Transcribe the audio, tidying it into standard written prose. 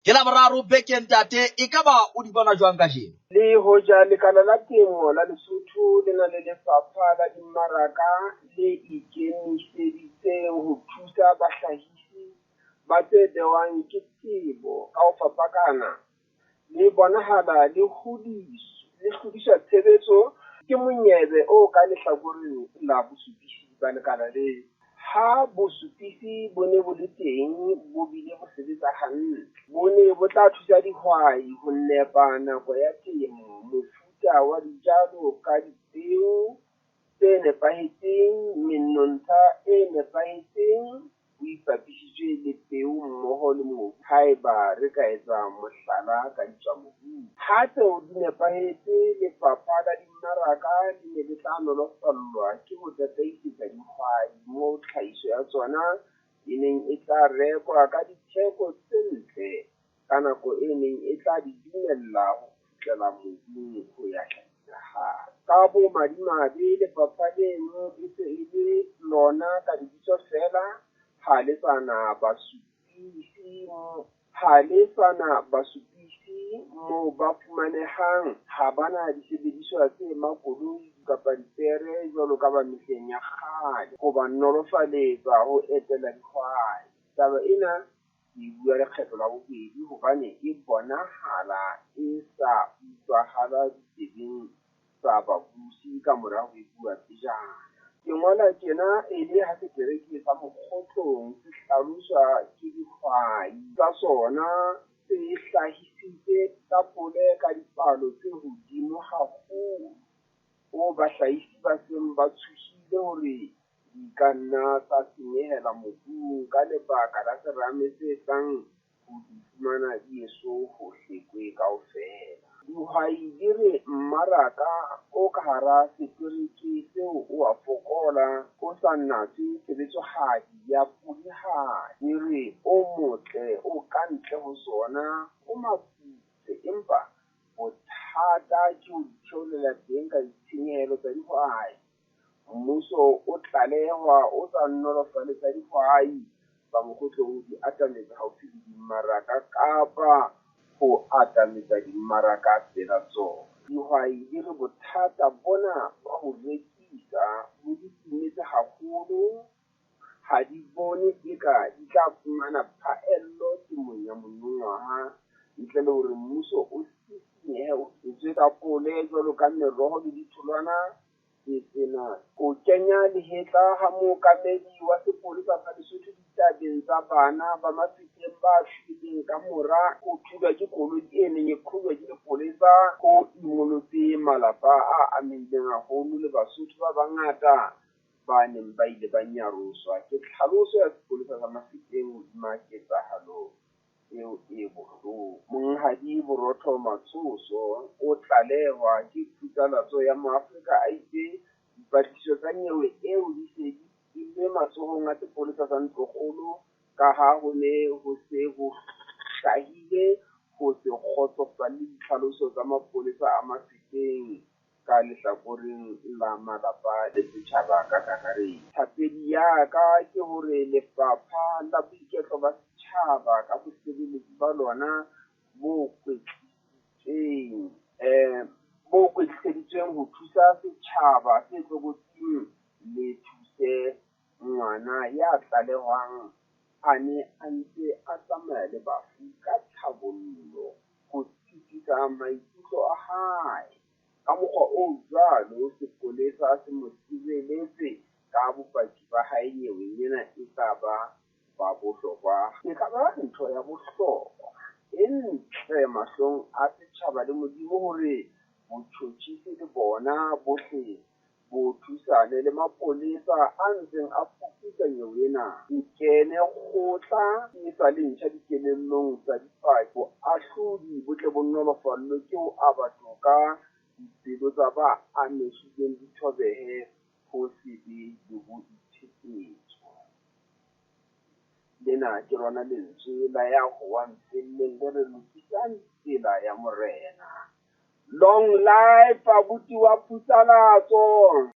Ke Laboraro beke ntate, ekaba o di bona jwang kajeno? Le hoja lekala la temo la Lesotho le na le lefapha la dimmaraka le ikemiseditseng ho thusa bahlahisi ba tse behwang ke temo ka ho fapakana, le bonahala le hlodiswa tshebetso ke monyebe o ka lehlakoreng la bosupisi ba lekala lena. Ha bosupisi bo ne bo le teng, bo bile bo sebetsa hantle, bo ne bo tla thusa dihwai ho nepa nako ya temo, mofuta wa dijalo ka dipeo tse nepahetseng, menontsha e nepahetseng ho ipapisitswe le peo mmoho le mobu haeba re ka etsa mohlala ka ditswamobung. Ha tseo di nepahetse, lefapha la dimmaraka le ne le tla nolofallwa ke ho tataisetsa dihwai moo tlhahiso ya tsona e neng e tla rekwa ka ditheko tse ntle ka nako e neng e tla di dumella ho kgutlela mobung ho ya hlahisa hape. Ka bomadimabe, lefapha leno e se e le lona ka lebitso feela, ha le sa na basupisi moo ba fumanehang, ha ba na disebediswa tse makoloi kapa dipere jwalo ka ba mehleng ya kgale ho ba nolofaletsa ho etela dihwai. Taba ena ke e bua lekgetlo la bobedi hobane e bonahala e sa utlwahala ditsebeng tsa babusi ka mora ho e bua pejana. Ke ngola tjena e le ha setereke sa Mokgotlong se hlaloswa ke dihwai tsa sona se hlahisitse tapole ka dipalo tse hodimo haholo hoo bahlahisi ba seng ba tshohile hore di ka nna tsa senyehela mobung ka lebaka la serame se tlang ho di fumana di eso ho hlekwe kaofela. Dihwai di re mmaraka o ka hara setereke seo o a fokola ho sa natswe tshebetsohadi ya polihali. Di re o motle o ka ntle ho sona o maputse empa bothata ke ho ditheolela teng ka ditshenyehelo tsa dihwai. Mmuso o tlalehwa o sa nolofaletsa dihwai ba Mokgotlong ho di atametsa haufi le dimmaraka kapa ho atametsa dimmaraka pela tsona. Dihwai di re bothata bona ba ho rekisa bo di imetse haholo, ha di bone eka di tla fumana phaello temong ya monongwaha ntle le hore mmuso o sisinyehe o etswe tapole jwalo ka meroho le ditholwana tse sena. Ho kenya lehetla ha mookamedi wa sepolesa sa Lesotho ditabeng tsa bana ba Mafikeng ba shweleng ka mora ho thulwa ke koloi e neng e qhobwa ke lepolesa ho imolotse malapa a amehileng haholo le Basotho ba bangata ba neng ba ile ba nyaroswa ke tlhaloso ya sepolesa sa Mafikeng hodima ketsahalo eo e bohloko. Monghadi Borotho Matsoso o tlalehwa ke Phatlalatso ya Maafrika a itse dipatlisiso tsa nyewe eo di se di ile matsohong a sepolesa sa Ntlokgolo ka ha ho ne ho se ho hlahile ho se kgotsofalle ditlhaloso tsa mapolesa a Mafikeng ka lehlakoreng la malapa le setjhaba ka kakaretso. Thapedi ya ka ke hore lefapha la boiketlo ba setjhaba ka bosebeletsi ba lona bo kwetliseditsweng ho thusa setjhaba se tlokotsing le thuse ngwana ya tlalehwang a ne a ntse a tsamaya le bafu ka tlhabollo ho tsitsisa maikutlo a hae. Ka mokgwa o jwalo sepolesa se mo sireletse ka bopaki ba hae nyeweng ena e tla ba ba bohlokwa. E ka ba ntho ya bohlokwa e ntle mahlong a setjhaba le Modimo hore botjhotjhisi le bona bohle bo thusane le mapolesa a ntseng a fuputsa nyewe ena. E kene kgotla e sa le ntjha dikelellong tsa dipaki. Boahlodi bo tle bo nolofallwe ke ho aba toka, dipelo tsa ba amehileng di thobehe ho se be le boiphetetso. Lena ke lona lentswe la ya howang felleng le re lokisang tsela ya Morena. Long life abuti wa Phatlalatso.